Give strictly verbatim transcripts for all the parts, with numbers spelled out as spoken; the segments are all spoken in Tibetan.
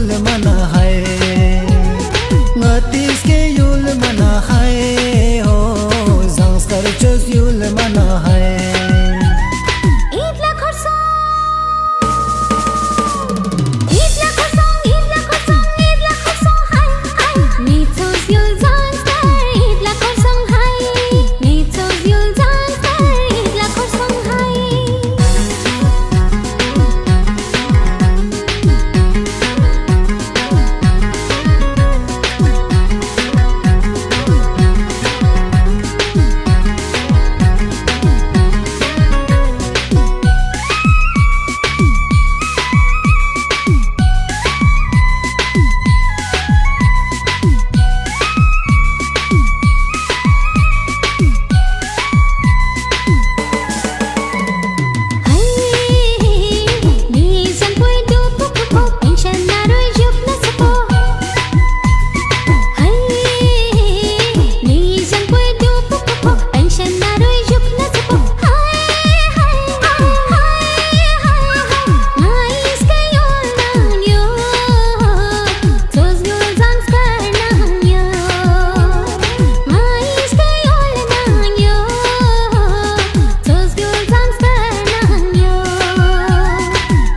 ཡུལ་མ་ན་ཧའི། ང་ཏིས་ཀེ་ཡུལ་མ་ན་ཧའི། ཧོ་ཟངས་དཀར་ཆོས་ཡུལ་མ་ན་ཧའི། ཨིད་ལ་ཁོར་སོང་། ཨིད་ལ་ཁོར་སོང་། ཨིད་ལ་ཁོར་སོང་། ཨིད་ལ་ཁོར་སོང་ཧའི་ཧའི། ངའི་ཆོས་ཡུལ་ཟངས་དཀར། ཨིད་ལ་ཁོར་སོང་ཧའི། ངའི་ཆོས་ཡུལ་ཟངས་དཀར། ཨིད་ལ་ཁོར་སོང་ཧའི།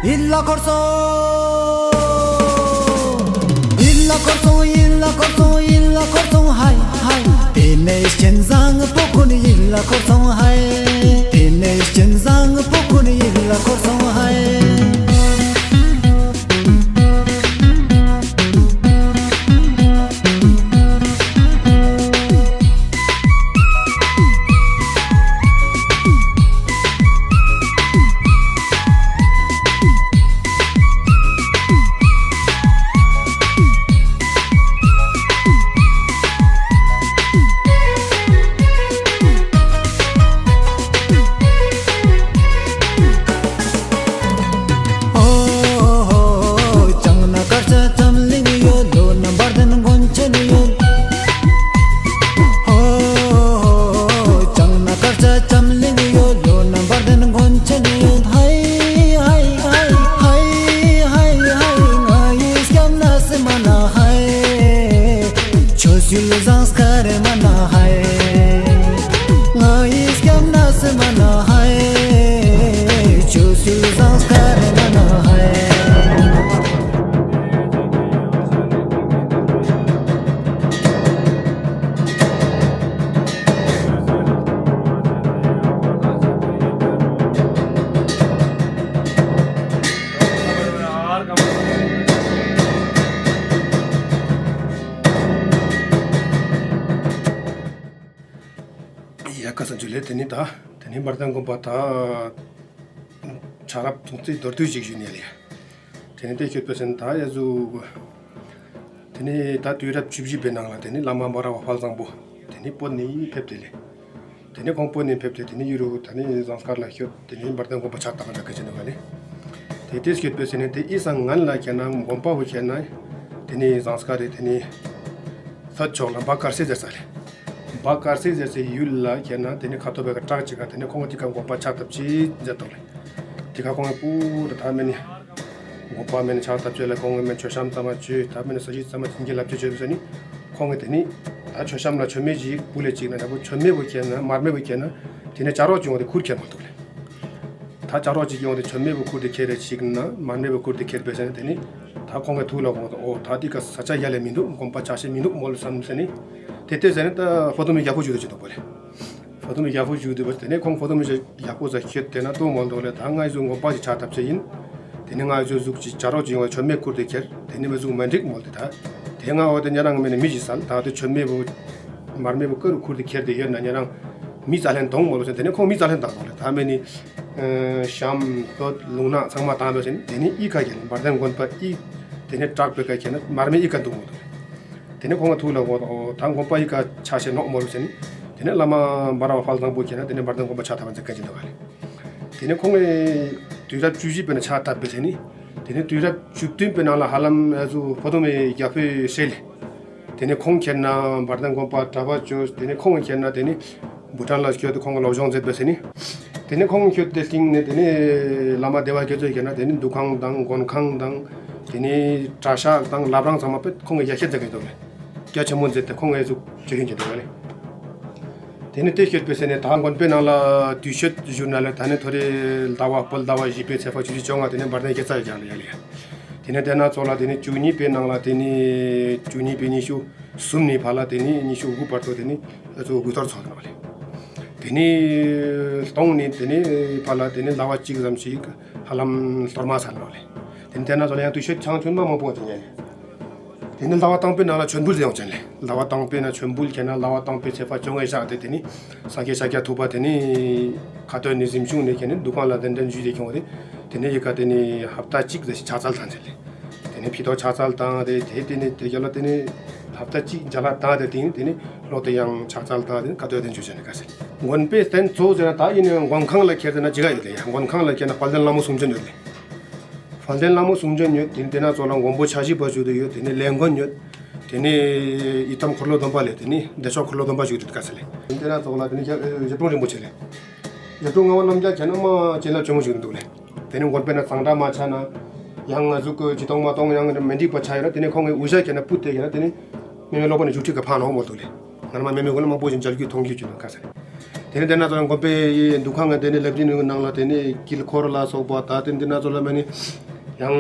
ཡིད་ལ་འཁོར་སོང་། ཡིད་ལ་འཁོར་སོང་། ཡིད་ལ་འཁོར་སོང་། ཡིད་ལ་འཁོར་སོང་། ཧའི་ཧའི། དེ་ནས་གཅན་བཟང་པོ་ཀུན་ཡིད་ལ་འཁོར་སོང་། ཧའི། དེ་ནས་གཅན་བཟང་པོ་ཀུན་ཡིད་ལ་འཁོར་སོང་། ཧའི། ཨོ་ཧོ། ལྕང་ན་དཀར་ཆ་འཛམ་གླིང་ཡོད། ལོ་ན་འབར་ལྡན་དགོན་ཆེན་ཡོད། ཨོ་ཧོ། ལྕང་ན་དཀར་ཆ་འཛམ་གླིང་ཡོད། ལོ་ན་འབར་ལྡན་དགོན་ཆེན་ཡོད། ཧའི་ཧའི་ཧའི། ཧའི་ཧའི་ཧའི། ང་ཡི་སྐྱབས་ན་སེ་མ་ན་ཧའི། ཆོས་ཡུལ་ཟངས་དཀར་མ་ན་ཧའི། ང་ཡི་སྐྱབས་ན་སེ་མ་ན་ཧའི། ཆོས་ཡུལ་ཟངས་དཀར་མ་ན་ཧའི། ཡ་ཁ་སང་ཇུ་ལེ། དེ་ནི་ད་དེ་ནི་འབར་ལྡན་དགོན་པ་ད་ཆ་རབས་ཚོང་རྩིས་མདོར་བསྡུས་ཤིག་ཞུས་ནས་ལས། དེ་ནི་དེ་ཤོད་པའི་སེམས་ད་ཡ་ཟུ། དེ་ནི་ད་དུས་རབས་བཅུ་བཞི་པའི་ནང་ལ་དེ་ནི་བླ་མ་འབའ་ར་བ་དཔལ་བཟང་པོ་དེ་ནི་སྤོ་ནི་ཕེབས་དེ་ལས། དེ་ནས་ཁོང་སྤོ་ནས་ཕེབས་ཏེ་དེ་ནས་ཡུ་རུ་ད་ནི་ཟངས་དཀར་ལ་ཤོད། དེ་ནས་འབར་ལྡན་དགོན་པ་ཕྱག་བཏབ་པ་འདྲ་གི་ཅི་འདུག་ག་ལེ། དེ་དེ་ཤོད་པའི་ཟེར་ནས་དེ་ཨི་སང་ངན་ལ་ཁྱེར་ན་དགོན་པ་བོ་ཁྱེར་ན་དེ་ནས་ཟངས་དཀར་རེད། དེ་ནས་ས་ཕྱོགས་ལ་འབའ་དཀར་སེ་ཟེར་ས་ལེ། འབའ་དཀར་སེ་ཟེར་སའི་ཡུལ་ལ་ཁྱེར་ན་དེ་ནས་ཁ་ཐོ་བའི་ཀ་བྲག་ཅིག་ག་དེ་ནས་ཁོང་གི་དེ་ཀ་དགོན་པ་ཕྱག་བཏབ་ཅི་མཛད་འདུག་ལེ། དེ་ཀ་ཁོང་གི་པུ་ད་ད་མེ་ནི། དགོན་པ་མེན་ཕྱག་བཏབ་བྱས་ལ་ཁོང་གི་མེན་མཆོད་བཤམས་ཙམ་མ་བྱོས། ད་མེན་ས་གཞི་ཙམ་མ་བྱིན་གྱིས་བརླབ་བྱས་བྱོས་ཟེར་ནི། ཁོང་གི་དེ་ནི་ད་མཆོད་བཤམས་ལ་མཆོད་མེ་ཞིག་ཕུལ་ལེ་ཅིག་ན་ཡག་པོ། མཆོད་མེ་བོ་ཁྱེར་ན་མར་མེ་བོ་ཁྱེར་ན་དེ་ནི་བྱ་རོག་ཅིག་ཡོང་དེ་ཁུར་ཁྱེར་མ་འདུག་ལེ། ད་བྱ་རོག་ཅིག་ཡོང་དེ་མཆོད་མེ་བོ་ཁུར་དེ་ཁྱེར་རེ་ཅིག་ན་མར་མེ་བོ་ཁུར་དེ་ཁྱེར་བས་ཟེར་ནི་དེ་ནི་ད་ཁོང་གི་ཐུགས་ལ་འོ་ད་འདི་ཀ་ས་ཆ་ཡ་ལེ་མི་འདུག་དགོན་པ་ཆགས་ཤེས་མི་འདུག་མོལ་བསམ་ཟེར་ནི། དེ་ལྟས་ཟེར་ནི་ད་ཕོ་དུ་མི་ཡག་པོ་བྱུང་དུ་ཅི་འདུག་པ་ལེ། ཕོ་དུ་མི་ཡག་པོ་བཞུགས་དུས་པ་དེ་ནས་ཁོང་ཕོ་དུ་མི་ཞིག་ཡག་པོ་ཟ་ཤེས་དེ་ན་ལྟོ་མོལ་འདུག་ལས། ད་ང་ཚོ་དགོན་པ་ཞིག་ཕྱག་བཏབ་བྱས་ཡིན། དེ་ནས་ང་ཚོ་གཟུགས་ཀྱི་བྱ་རོག་ཅིག་ཡོང་བའི་མཆོད་མེ་ཁུར་དེ་ཁྱེར། དེ་ནས་མི་གཟུགས་མ་འགྲིག་མོལ་དེ་ད། དེ་ང་འོ་དེ་ཉ་རང་མེ་ནས་མི་ཞིག་སལ། ད་དེ་མཆོད་མེ་བོ་མར་མེ་བོ་ཀ་རུ་ཁུར་དེ་ཁྱེར་དེ་ཡོད་ན་ཉ་རང་མི་རྩ་ལྷན་གཏོང་མོལ་ཟེར། དེ་ནས་ཁོང་མི་རྩ་ལྷན་བཏང་འདུག་ལས། ད་མེ་ནི་ཤམ་སྟོད་ལུང་ནག་ཚང་མ་བཏང་བས་ཟེར་ནི། དེ་ནས་ཨི་ཁ་ཁྱེར་འབར་ལྡན་དགོན་པ་ཨི་དེ་ནས་བྲག་པའི་ཁ་ཁྱེར་ན་མར་མེ་ཨི་ཁ་འདུག་མོལ་འདུག་ལས། དེ་ནས་ཁོང་གི་ཐུགས་ལ་འོ་ད་དགོན་པ་ཡི་ཀ་ཆ་ཤས་ནོག་མོ་རུ་ཟེར་ནི། དེ་ནས་བླ་མ་འབའ་ར་བ་དཔལ་བཟང་པོ་ཁྱེད་ན་དེ་ནས་འབར་ལྡན་དགོན་པ་ཕྱག་བཏབ་པ་མཛད་མཁན་ཅིག་འདུག་ག་ལེ། དེ་ནས་ཁོང་གི་དུས་རབས་བཅུ་བཞི་པའི་ནང་ཕྱག་བཏབ་པ་ཟེར་ནི། དེ་ནས་དུས་རབས་བཅུ་བདུན་པའི་ནང་ལ་ཧ་ལམ་ཨ་ཟུ་ཕོ་དུ་མའི་རྒྱ་ཕོའི་སྲས་ལས། དེ་ནས་ཁོང་ཁྱེད་ན་འབར་ལྡན་དགོན་པ་གྲྭ་པ་བཅོས། དེ་ནས་ཁོང་ཁྱེད་ན་དེ་ནས་བུ་ཊན་ལ་སྐྱོད་དེ་ཁོང་གི་སློབ་སྦྱོང་མཛད་པ་ཟེར་ནི། དེ་ནས་ཁོང་ཁྱོད་དེ་སྟེང་ནས་དེ་ནས་བླ་མ་བདེ་བ་རྒྱ་མཚོ་ཁྱེད་ན་དེ་ནས་འདུ་ཁང་དང་མགོན་ཁང་དང་ དེ་ནས་གྲྭ་ཤག་དང་བླ་བྲང་ཚང་མ་དཔེ་ཁོང་གིས་ཡར་བཤད་མཛད་ཀྱི་འདུག་ལེ། རྒྱ་ཆེན་མོ་མཛད་དེ་ཁོང་གིས་ཚུགས་བྱེད་ཀྱི་འདུག་ལེ། དེ་ནས་དེ་ཤོད་པའི་ཚེ་ནས་ད་དགོན་པའི་ནང་ལ་དུས་ཤོད་བཞུགས་ན་ལེ། ད་ནི་ཐོ་རེ་ཟླ་བ་དཔལ་ཟླ་བ་བཞི་པའི་ཚེས་པ་བཅུ་བཞི་བཅོ་ལྔ་དེ་ནས་འབར་མདེལ་སྐྱེ་ཚར་ཡ་ལེ་ཡ་ལེ། དེ་ནས་དེ་ན་ཚོ་ལ་དེ་ནས་བཅུ་གཉིས་པའི་ནང་ལ་དེ་ནས་བཅུ་གཉིས་པའི་ཉི་ཤུ་གསུམ་ནས་ཕར་ལ་དེ་ནས་ཉི་ཤུ་དགུ་བར་དུ་དེ་ནས་ཨ་ཚོ་དགུ་གཏོར་ཚོགས་ནོ་ལེ། དེ་ནས་སྟོང་ནས་དེ་ནས་ཕར་ལ་དེ་ནས་ཟླ་བ་གཅིག་ཙམ་ཞིག་ཧ་ལམ་གཏོར་མ་ཚར་ནོ་ལེ། དེ་ནས་དེ་ན་ཚོ་ལ་ཡང་དུས་ཤོད་ཆང་ཆུན་མ་མང་པོ་དེ་ཉལ་ལེ། དེ་ནས་ཟླ་བ་དང་པོའི་ནང་ལ་མཆོད་འབུལ་ཡོང་ཅན་ལེ། ཟླ་བ་དང་པོའི་ནང་མཆོད་འབུལ་ཁྱེད་ན་ཟླ་བ་དང་པོའི་ཚེས་པ་བཅོ་ལྔའི་ཞག་དེ་དེ་ནས་སངས་རྒྱས་ཤཱཀྱ་ཐུབ་པ་དེ་ནས་ཁ་ཐོན་ནས་གཟིམ་ཆུང་ནས་ཁྱེད་ནས་འདུ་ཁང་ལ་གདན་འདྲེན་ཞུས་ཏེ་ཁྱོང་དེ། དེ་ནས་ཡི་ག་དེ་ནས་ཧབ་ཏ་གཅིག་ཙམ་ཞིག་ཕྱག་འཚལ་བཏང་ཅན་ལེ། དེ་ནས་ཕྱི་ཐོག་ཕྱག་འཚལ་བཏང་དེ་དེ་དེ་ནས་དེ་རྒྱ་ལ་དེ་ནས་ཧབ་ཏ་གཅིག་རྒྱ་ལ་བཏང་དེ་དེ་ནས་དེ་ནས་ལོག་དེ་ཡང་ཕྱག་འཚལ་བཏང་དེ་ཁ་ཐོན་གདན་ཞུ་ཅན་ལེ་ག་ཟེར། དགོན་པའི་རྟེན་གཙོ་བོ་ཟེར་ན་ད་ཡིན་ནས་མགོན་ཁང་ལ་ཁྱེར་དེ་ན་ཅི་ག་ཡོད་ལེ། ཡ་མགོན་ཁང་ལ་ཁྱེར་ན་དཔལ་ལྡན་ལྷ་མོ་གསུང་བྱོན་ཡོད་ལེ། དཔལ་ལྡན་ལྷ་མོ་གསུང་བྱོན་ཡོད། དེ་ནས་དེ་ན་ཚོ་ལ་མགོན་པོ་ཕྱག་བཞི་པ་བཞུགས་དེ་ཡོད། དེ་ནས་ལས་མགོན་ཡོད། དེ་ནས་ཡི་དམ་འཁོར་ལོ་སྡོམ་པ་ལས་དེ་ནས་བདེ་མཆོག་འཁོར་ལོ་སྡོམ་པ་བཞུགས་དེ་ག་ཟེར་ལེ། དེ་ནས་དེ་ན་ཚོ་ལ་དེ་ནས་ཞབས་དྲུང་རིན་པོ་ཆེ་ལེ། ཞབས་དྲུང་ངག་དབང་རྣམ་རྒྱལ་ཁྱེད་ན་མ་བྱིན་རླབས་ཆེན་མོ་བཞུགས་འདུག་ལེ། དེ་ནས་དགོན་པའི་ནང་གཙང་སྦྲ་མ་ཆགས་ན་ཡང་ང་ཟུག་གི་ཇུས་གཏོགས་མ་གཏོང་ཡང་མི་འགྲིག་པ་ཆགས་ཡོད་ན་དེ་ནས་ཁོང་གི་དབུ་ཞྭ་ཁྱེད་ན་སྤུ་དེ་ཁྱེད་ན་དེ་ནས་མི་མེད་སློབ་དཔོན་ནས་བཞུགས་ཁྲི་གི་ཕང་ནང་མོ་འདུག་ལེ། ང་མ་མེ་མེ་གུ་ལ་མང་པོ་ཞིག་མཇལ་རྒྱུ་མཐོང་རྒྱུ་བྱུང་ན་ག་ཟེར། དེ་ནས་དེ་ན་ཚོ་དགོན་པའི་འདུ་ཁང་ང་དེ་ནས་ལེབ་རིན་ནང་ལ་དེ་ནས་དཀྱིལ་འཁོར་ལ་སོགས་པ་ད་དེ་འདི་ན་ཚོ་ལ་མ་ནི་ཡང་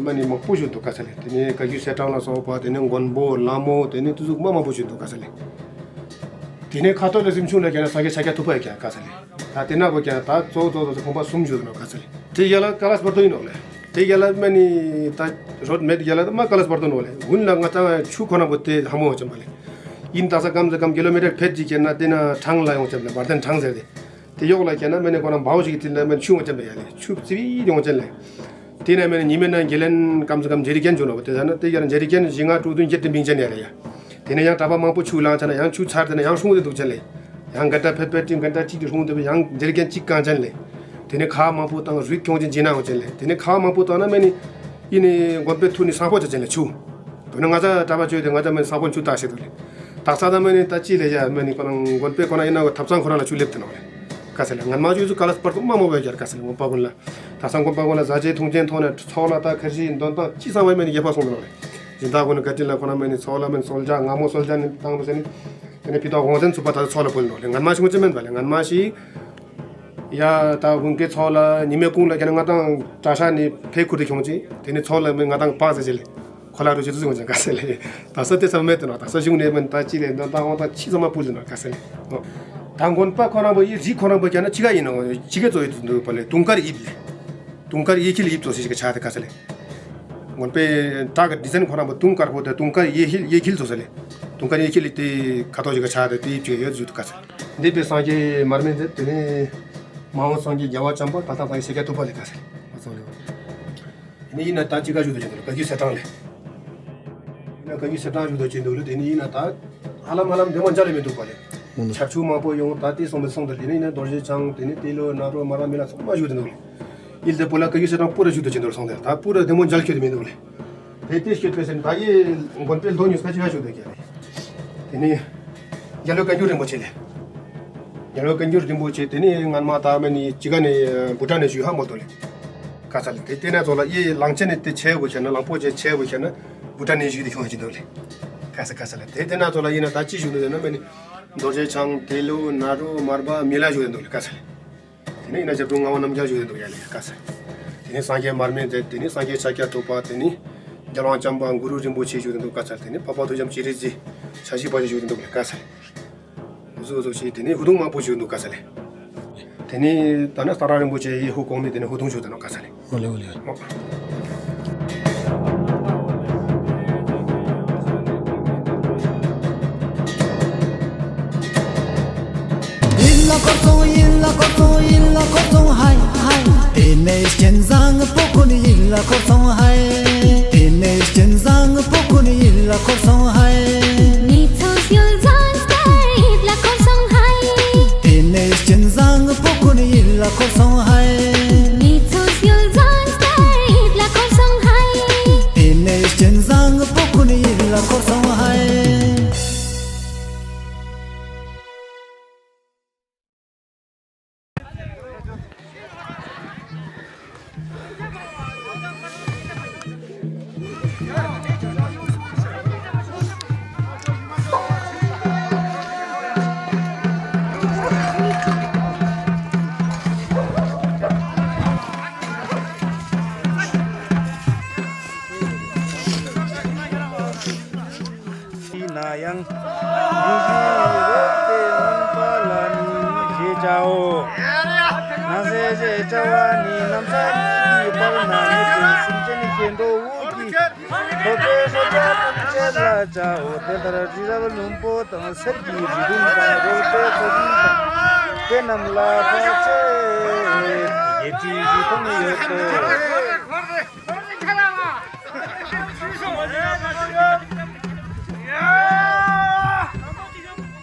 མ་ནི་མང་པོ་ཞིག་འདུག་ག་ཟེར་ལེ། དེ་ནས་བཀའ་བརྒྱུད་ཚེས་གྲངས་ལ་སོགས་པ་དེ་ནས་མགོན་པོ་ལྷ་མོ་དེ་ནས་དུ་ཟུག་མ་མང་པོ་ཞིག་འདུག་ག་ཟེར་ལེ། དེ་ནས་ཁ་ཐོག་ལ་གཟིམ་ཆུང་ལ་ཁྱེད་ན་སངས་རྒྱས་ཤཱཀྱ་ཐུབ་པ་ཡི་ཁྱེད་ག་ཟེར་ལེ། ད་དེ་ན་གོ་ཁྱེད་ད་གཙོ་གཙོ་གཙོ་ཁོང་པ་གསུམ་ཞིག་འདུག་ག་ཟེར་ལེ། དེ་ཡ་ལ་ཀ་ལ་སྤར་དོ་ཡིན་ནོག་ལེ། དེ་ཡ་ལ་མ་ནི་ད་རོད་མེད་ཡ་ལ་མ་ཀ་ལ་སྤར་དོ་ནོག་ལེ། ཧུན་ལ་ང་ཚང་ཆུ་ཁོ་ན་པོ་དེ་ཧ་མོ་ཅམ་པ་ལེ། ཡིན་ད་ས་ཀམ་ས་ཀམ་ཀི་ལོ་མི་ཊར་ཕེད་ཅིག་ཁྱེད་ན་དེ་ན་གྲང་ལ་ཡོང་ཅམ་ལེ། བར་དན་གྲང་ཟེར་དེ། དེ་ཡོག་ལ་ཁྱེད་ན་མ་ནི་ཁོ་ན་འབའ་བོ་ཞིག་དེ་ལ་མ་ཆུ་ཡོང་ཅམ་ལེ་ཡ་ལེ། ཆུ་ཙི་བི་ཡོང་ཅམ་ལེ། དེ་ན་མ་ནི་ཉི་མའི་ནང་གི་ལན་ཀམ་ས་ཀམ་ཇེ་རི་ཀན་བྱུང་ནོག་པོ་དེ་ཟ་ན་དེ་ཡ་ན་ཇེ་རི་ཀན་བཞི་ལྔ་དྲུག་བདུན་བརྒྱད་དེ་འབིང་ཅན་ཡ་ལེ་ཡ། དེ་ནས་ཡང་གྲྭ་པ་མང་པོ་ཆུ་བླངས་ཚར་ན་ཡང་ཆུ་ཚར་དེ་ན་ཡང་སྲུང་དེ་འདུག་ཅན་ལེ། ཡང་ག་ད་ཕེད་ཕེད་ཏིང་ག་ད་གཅིག་གི་སྲུང་དེ་ཡང་ཇེ་རི་ཀན་གཅིག་གང་ཅན་ལེ། དེ་ནས་ཁ་མང་པོ་བཏང་རུས་ཁྱོང་ཅན་ཇི་ན་ཡོང་ཅན་ལེ། དེ་ནས་ཁ་མང་པོ་བཏང་ན་མ་ནི་ཡིན་ནི་དགོན་པའི་ཐུ་ནི་ས་ཕོ་ཅན་ལེ་ཆུ། དེ་ནས་ང་ཚ་གྲྭ་པ་བཅོས་དེ་ང་ཚ་མ་ནི་ས་ཕོ་ཆུ་བཏགས་ཤེས་དུ་ལེ། དག་ས་ད་མ་ནི་ད་ཅི་ལེ་ཡ་མ་ནི་ཁོ་རང་དགོན་པའི་ཁོ་རང་ཡིན་ན་ཐབ་ཚང་ཁོ་རང་ལ་ཆུ་སླེབས་དེ་ནོག་ལེ། ག་ས་ལེ་ངན་མ་ཆུ་ཚུ་ག་ལ་སྤར་ཐུབ་མ་མོ་བས་རྒྱལ་ག་ས་ལེ་ངོ་པ་ཀུན་ལ། ད་སང་དགོན་པ་ཀུན་ལ་ཟ་ཆས་འཐུང་ཆས་མཐོང་ནས་ཚོགས་ལ་ད་ཁ་ཤས་འདོན་སྟངས་ཅི་ཚང་བས་མེད་ནི་རྒྱལ་པ་སོང་དུ་ནོག་ལེ། སྦྱིན་བདག་ཀུན་ནི་བཀའ་དྲིན་ལ་ཁོ་ན་མེད་ནི་ཚོགས་ལ་མེད་ནི་གསོལ་ཇ་ངང་མོ་གསོལ་ཇ་ནི་བཏང་མི་ཟེར་ནི། དེ་ནས་ཕི་ཏོག་དགོང་ཟན་ཚུགས་པ་ད་ཚོགས་ལ་ཕུལ་ནོག་ལེ། ངན་མ་ཞིག་ངོ་ཅི་མེད་པ་ལེ། ངན་མ་ཞིག་ཡ་ད་དགུན་ཁའི་ཚོགས་ལ་ཉི་མའི་ཀུང་ལ་ཁྱེད་ན་ང་དང་གྲྭ་ཤག་ནི་ཕེ་ཁུར་དུ་ཁྱོང་ཅི། དེ་ནས་ཚོགས་ལ་མེད་ང་དང་པག་ཟེར་ཅི་ལེ། ཁོ་ལ་རུ་ཅི་ཚུ་ཡོང་ཅན་ག་ས་ལེ། ད་ས་དེ་ཚང་མེད་དུ་ནོག་ད་ས་གཞུང་ནས་མེད་ད་ཅི་ལེ་ད་ད་འོང་ད་ཅི་ཚང་མ་ཕུལ་དུ་ནོག་ག་ས་ལེ། ད་དགོན་པ་ཁོ་རང་པོ་ཡི་རི་ཁོ་རང་པོ་ཁྱེད་ན་ཅི་ག་ཡིན་ནོག་ཅི་ག་ཚོ་ཡི་དུ་འདུག་པ་ལེ། དུང་དཀར་དབྱིབས་ལེ། དུང་དཀར་གཡས་འཁྱིལ་དབྱིབས་ཚོ་ཞིག་གི་ཆ་དེ་ག་ས་ལེ། དགོན་པའི་བྲག་གི་ཌི་ཛའིན་ཁོ་རང་པོ་དུང་དཀར་པོ་དེ་དུང་དཀར་གཡས་འཁྱིལ་གཡས་འཁྱིལ་ཚོ་ས་ལེ། དུང་དཀར་གཡས་འཁྱིལ་དེ་ཁ་ཐོག་ཞིག་གི་ཆ་དེ་དེ་ཡིབ་ཅིག་ཡོད་ཚུལ་དུ་ག་ས་ལེ། འདི་པའི་སངས་རྒྱས་མར་མེ་མཛད་དེ་ནས་མ་འོངས་སངས་རྒྱས་རྒྱལ་བ་བྱམས་པ་ད་ལྟ་སངས་རྒྱས་ཤཱཀྱ་ཐུབ་པ་ལེ་ག་ས་ལེ། དེ་ནས་ཡིན་ན་ད་ཅི་ག་བཞུགས་དུ་ཅི་འདུག་ལེ། བཀའ་བརྒྱུད་ཚེས་གྲངས་ལེ། ཡིན་ན་བཀའ་བརྒྱུད་ཚེས་གྲངས་བཞུགས་དུ་ཅི་འདུག་ལེ། དེ་ནས་ཡིན་ན་ད་ཧ་ལམ་ཧ་ལམ་འདི་མ་མཇལ་ལེ་མི་འདུག་པ་ལེ། ཆར་ཆུ་མང་པོ་ཡོང་ད་དེ་སོང་དེ་སོང་དེ་ལེ། ནས་ཡིན་ན་རྡོ་རྗེ་འཆང་དེ་ནས་ཏེ་ལོ་ནཱ་རོ་མར་པ་མི་ལ་ཚང་མ་བཞུགས་དུ་འདུག་ལེ། ཡིན་དེ་པོ་ལ་བཀའ་བརྒྱུད་ཚེས་གྲངས་པུ་ར་བཞུགས་དུ་ཅི་འདུག་སོང་དེ་ད་པུ་ར་དེ་མོ་མཇལ་ཁྱོད་དེ་མི་འདུག་ལེ། དེ་དེ་ཤོད་པའི་སེམས་ད་ཡེ་དགོན་པའི་ལོ་ཉུང་ས་ཅི་ག་ཤོད་དུ་ཀྱེ་ལེ། དེ་ནས་རྒྱལ་བའི་བཀའ་འགྱུར་རིན་པོ་ཆེ་ལེ། རྒྱལ་བའི་བཀའ་འགྱུར་རིན་པོ་ཆེ་དེ་ནས་སྔན་མ་ད་མ་ནི་ཅི་ག་ནས་བུ་ཊ་ནས་ཞུས་ཧ་མོ་དོ་ལེ། ག་ས་ལེ་དེ་དེ་ན་ཚོ་ལ་ཡེ་གླང་ཆེན་ནས་དེ་ཆེ་བོ་ཁྱེར་ན་གླང་པོ་ཆེ་ཆེ་བོ་ཁྱེར་ན་བུ་ཊ་ནས་ཞུས་དེ་ཁྱོང་ཅི་དོ་ལེ། ག་ས་ག་ས་ལེ་དེ་དེ་ན་ཚོ་ལ་ཡིན་ན་ད་ཅི་ཞུ་དོ་ན་མ་ནི་རྡོ་རྗེ་འཆང་ཏེ་ལོ་ནཱ་རོ་མར་པ་མི་ལ་ཞུ་དོ་ལེ་ག་ས་ལེ། དེ་ནས་ཡིན་ན་ཞབས་དྲུང་ངག་དབང་རྣམ་རྒྱལ་བཞུགས་ཡོད་འདུག་ཡ་ལེ་ཀ་ས། དེ་ནས་སངས་རྒྱས་མར་མེ་མཛད། དེ་ནས་སངས་རྒྱས་ཤཱཀྱ་ཐུབ་པ། དེ་ནས་རྒྱལ་དབང་བྱམས་པ་གུ་རུ་རིན་པོ་ཆེ་བཞུགས་ཡོད་འདུག་ཀ་ས། དེ་ནས་འཕགས་པ་ཐུགས་རྗེ་སྤྱན་རས་གཟིགས་ཕྱག་བཞི་པ་བཞུགས་ཡོད་འདུག་ལེ་ཀ་ས། འུ་ཚོ་འུ་ཚོ་ཞེས་དེ་ནས་ཧུ་དུང་མང་པོ་བཞུགས་འདུག་ཀ་ས་ལེ། དེ་ནས་ད་ནི་ས་ར་རིན་པོ་ཆེ་ཡི་ཧུ་གོང་མི་དེ་ནས་ཧུ་དུང་བཞུགས་འདུག་ཀ་ས་ལེ། ཨོ་ལེ་ཨོ་ལེ། ཡིད་ལ་འཁོར་སོང་། ཡིད་ལ་འཁོར་སོང་། ཡིད་ལ་འཁོར་སོང་། ཧའི་ཧའི། དེ་ནས་གཅན་བཟང་པོ་ཀུན་ཡིད་ལ་འཁོར་སོང་། ཧའི། དེ་ནས་གཅན་བཟང་པོ་ཀུན་ཡིད་ལ་འཁོར་སོང་། ཧའི། ངེད་ཚོ་ཡུལ་བཟང་སྟེ་ཡིད་ལ་འཁོར་སོང་། ཧའི། དེ་ནས་གཅན་བཟང་པོ་ཀུན་ཡིད་ལ་འཁོར་སོང་། ཧའི། ངེད་ཚོ་ཡུལ་བཟང་སྟེ་ཡིད་ལ་འཁོར་སོང་། ཧའི། དེ་ནས་གཅན་བཟང་པོ་ཀུན་ཡིད་ལ་འཁོར་སོང་། ཧའི། ཡང་། ཡིད་བཞིན་རོལ་པའི་རྣམ་པ་ལ་ནི་ཞེས་བྱའོ། ནང་གསེས་ཞེས་བྱ་བ་ནི་ནམ་མཁའ་གཉིས་ཀྱི་བར་ན་གནས་པའི་སེམས་ཅན་ཤེས་འགྲོ་འོད་ཀྱི་ཐོབ་པའི་ཤོ་རྒྱ་ཐམས་ཅད་ལ་བྱའོ། དེ་ལྟར་རི་རབ་ལྷུན་པོ་དང་གསེར་གྱི་རི་བདུན་དང་རོལ་པའི་མཚོ་བདུན་དང་དེ་རྣམས་ལ་ཕལ་ཆེར་བརྒྱད་ཁྲི་བཞི་སྟོང་ཡོད་དོ།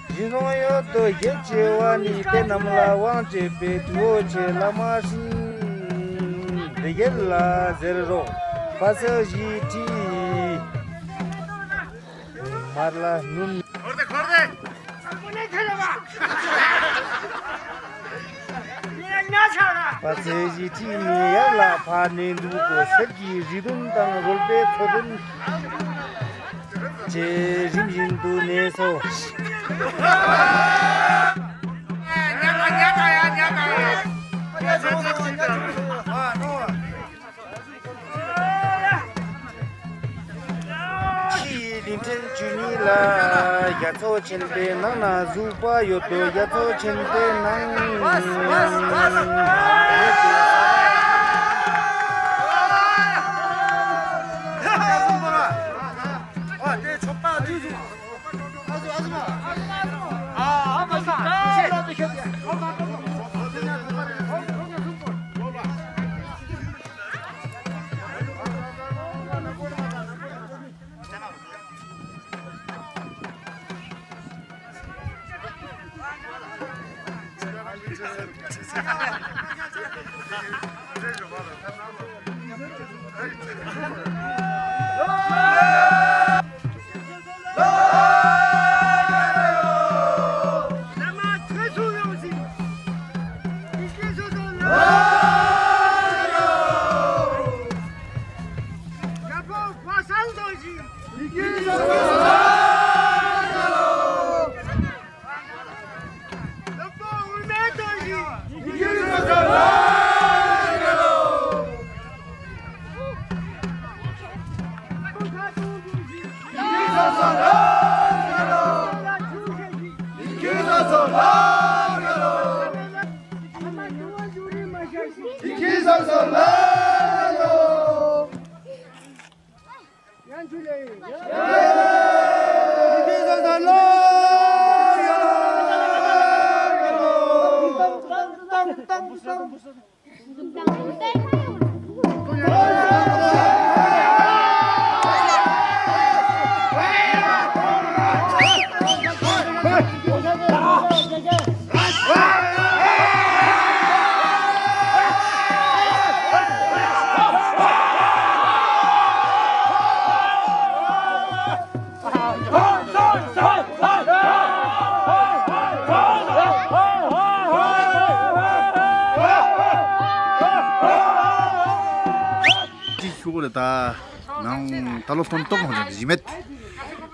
བཞི་སྟོང་ཡོད་དོ། བརྒྱད་ཅེས་པ་ནི་དེ་རྣམས་ལ་དབང་བྱེད་པའི་དུ་བོ་ཆེ་ལ་མ་སྲིན་འདི་སྐད་ལ་ཟེར་རོ། དཔག་ཚད་བཞི་ཁྲི་མར་ལ་སྣུམ། དཔག་ཚད་བཞི་ཁྲི་ནས་ཡར་ལ་འཕར་ནས་འདུག་གོ། གསེར་གྱི་རི་བདུན་དང་རོལ་པའི་མཚོ་བདུན་བཅས་རིམ་བཞིན་དུ་གནས་སོ། ཕྱི་ཡི་གླིང་ཕྲན་བཅུ་གཉིས་ལ་རྒྱ་མཚོ་ཆེན་པོའི་ནང་ན་གཟུགས་པོ་ཡོད་དོ། རྒྱ་མཚོ་ཆེན་པོའི་ནང་། ཅིག་ཁྱུག་ལ་ད་ནང་ད་ལོ་སྟོན་ཏོག་མ་བྱུང་། གཞི་མེད།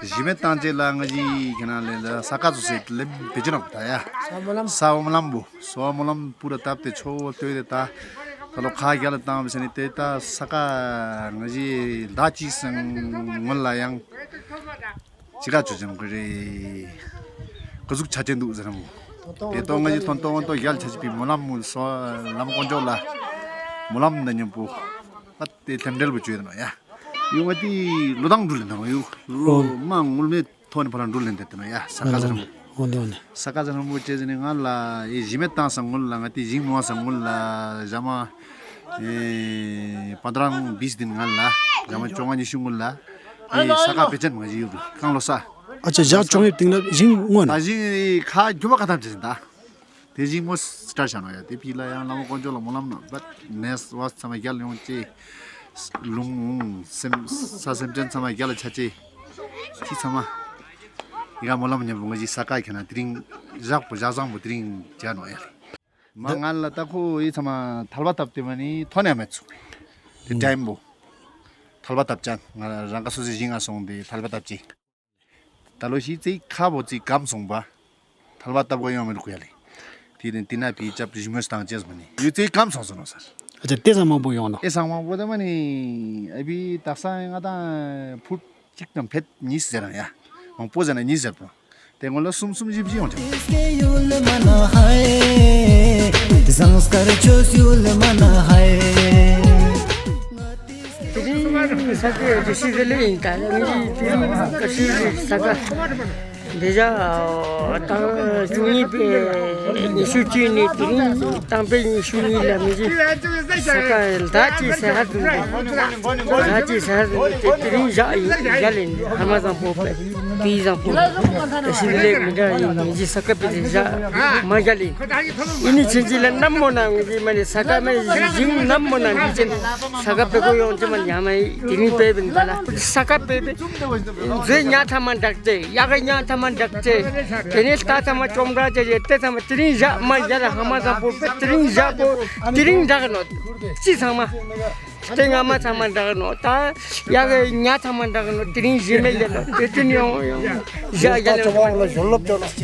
གཞི་མེད་བཏང་རྗེས་ལ་ང་ཞིག་ཁྱེད་རང་ལས་ལ་ས་ཀ་ཚོ་ཟེར་ལེམ་བེད་ཅི་ནོག་ད་ཡ། ས་བོ་མ་ལམ་བོ། ས་བོ་མ་ལམ་བོ། སོ་བ་མ་ལམ་པུ་ར་བཏབ་སྟེ་ཆོ་བོ་ལྟོས་ཏེ་ད། ད་ལོ་ཁ་རྒྱ་ལ་བཏང་བ་ཟེར་ནས་དེ་ད་ས་ཀ་ང་ཞིག་ཟླ་གཅིག་སང་སྔོན་ལ་ཡང་། ཅི་ག་ཆོ་ཅན་གི་རེད། ཀ་ཟུག་ཆ་ཅན་འདུག་ཟེར་མོ། དེ་ཏོ་ང་ཞིག་ཐོན་ཏོ་ང་ཏོ་རྒྱལ་ཆ་ཅི་པི་མོ་ལམ་མོ་སོ་ལམ་དཀོན་མཆོག་ལ། མོ་ལམ་ན་ཉམ་པོ། ཨ་དེ་ཐེམ་འབྲེལ་བུ་བཅོས་ན་ཡ། ཡོང་ང་དེ་ལོ་དང་འགྲུལ་ན་ཡོ། ལོ་མ་ངུལ་མེད་ཐོན་ཕ་རང་འགྲུལ་ལེན་དེ་དེ་ན་ཡ་ས་ཀ་ཟེར་མོ། འོ་ལེ་འོ་ལེ། ས་ཀ་ཟེར་མོ་བཅས་ཟེར་ནས་ང་ལ་ཨེ་གཞི་མེད་བཏང་ས་ངུལ་ལ་ང་དེ་ཞིང་མོ་ས་ངུལ་ལ་ཞྭ་མ། ཨེ་པ་དྲང་བིས་དིན་ང་ལ་ཞྭ་མ་བཅོ་ལྔ་ཉི་ཤུ་ངུལ་ལ། ཨེ་ས་ཀ་བེ་ཅན་མ་ཞིག་ཡོད་གི་ཁང་ལོ་ས། ཨ་ཅེ་ཞག་བཅོ་ལྔའི་སྟེང་ལ་ཞིང་སྔོན། ད་ཞིང་ཁ་རྒྱུ་བ་ཁ་ཐམ་ཅེ་ཟིན་ད། དེ་ཞིང་མོ་སི་ཊར་བྱ་ནོ་ཡ་དེ་ཕི་ལ་ཡང་ལ་མོ་དཀོན་མཆོག་ལ་མོ་ལམ་ནོ་བད་ནེས་བ་ཚང་མ་རྒྱལ་ཡོང་ཅེ། ལུང་སེམས་ས་སེམས་ཅན་ཚང་མ་རྒྱལ་ལ་ཆ་ཅེ། ཁྱི་ཚང་མ། ཡི་ག་མོ་ལམ་ཉམ་པོ་ང་ཞིག་ས་ཀ་ཁྱེད་ན་དེ་རིང་ཞག་པོ་ཞག་བཟང་པོ་དེ་རིང་རྒྱ་ནོ་ཡ་ལེ། མ་ང་ལ་ད་ཁོ་ཡི་ཚང་མ་ཐལ་བ་བཏབ་སྟེ་མ་ནི་ཐོན་ཡ་མེད་ཚུགས། དེ་ཊའིམ་བོ། ཐལ་བ་བཏབ་ཅན་ང་རང་ག་སོ་སོའི་གཞིས་ང་སོང་དེ་ཐལ་བ་བཏབ་ཅེ། ད་ལོ་ཞིག་ཙིག་ཁ་བོ་ཙིག་སྐམ་སོང་པ། ཐལ་བ་བཏབ་གོ་ཡོང་མི་རུག་ཡ་ལེ། དེ་ནི་དེ་ན་བི་ཅབ་ཞིམ་མོས་བཏང་ཅེས་མ་ནི་ཡུ་ཙིག་སྐམ་སོང་སོང་ནོ་སར། ཨ་ཅེ་ལྟས་ས་མང་པོ་ཡོང་ནོ། ཨེ་སང་མང་པོ་ད་མ་ནི་ཨ་བི་དག་ས་ང་དང་ཕུད་གཅིག་དང་ཕེད་གཉིས་ཟེར་ཡ། དང་པོ་ཟེར་ན་གཉིས་ཟེར་དང་། དེ་སྔོན་ལ་གསུམ་གསུམ་བཞི་བཞི་ཡོང་ཀྱང་། སྐད་ཡུལ་མ་ན་ཧའི། ཟངས་དཀར་ཆོས་ཡུལ་མ་ན་ཧའི། དེ་རིང་ས་ཆ་རེ་ཞིག་རེ་ལེ་ཡིན་ད་ལ་ངའི་དེ་རིང་ཀ་ཤི་རི་ས་ཆ་འདི་བཞག་ད་བཅུ་གཉིས་པའི་ཉི་ཤུ་གཅིག་ནས་དེ་རིང་དང་པོའི་ཉི་ཤུ་གཉིས་ལ་མི་ཞིག་ས་ཆ་ད་ཅི་ས་ཧ་ཟིན་ད་ཅི་ས་ཧ་ཟིན་དེ་དེ་རིང་བཞག་ཡིན་བཞག་ལེ་ཧ་མ་བཟང་པོ་པའི། དེའི་བཟང་པོ། ཞིག་ལས་མི་འདྲ་ཡིན་ངེས་ཀྱི་ས་ཀ་པི་རེ་བཞག་མ་བཞག་ལེ། ཡིན་ནི་ཆེན་གྱི་ལ་ནམ་མོ་ན་ངེས་ཀྱི་མ་ནི་ས་ཀ་མེ་ཞིང་ནམ་མོ་ན་ངེས་ཀྱི་ས་ཀ་པི་གོ་ཡོང་ཅི་མ་ཡ་མ་དེ་རིང་པེ་བིན་པ་ལ་ས་ཀ་པེ་བི་མཛོད་ཉ་ཐ་མ་འདྲག་ཅེ་ཡ་ག་ཉ་ཐ་མ་འདྲག་ཅེ་དེ་ནས་ལྟ་ཐ་མ་བཅོམ་འདྲ་ཅེ་ཡེ་ཏེ་ཐ་མ་དེ་རིང་བཞག་མ་བཞག་ལ་ཧ་མ་བཟང་པོ་པེ་དེ་རིང་བཞག་པོ་དེ་རིང་འདྲག་ནོ་ཅི་ཚང་མ། དེ་སྔ་མ་ཚང་མ་འདྲ་གི་ནོ་ད་ཡ་གི་ཉ་ཚང་མ་འདྲ་གི་ནོ་དེ་རིང་གཞི་མེད་ལས་ལོ་དེ་དུས་ཡོང་ཡོང་བཞག་ཡ་ལས་ལོ།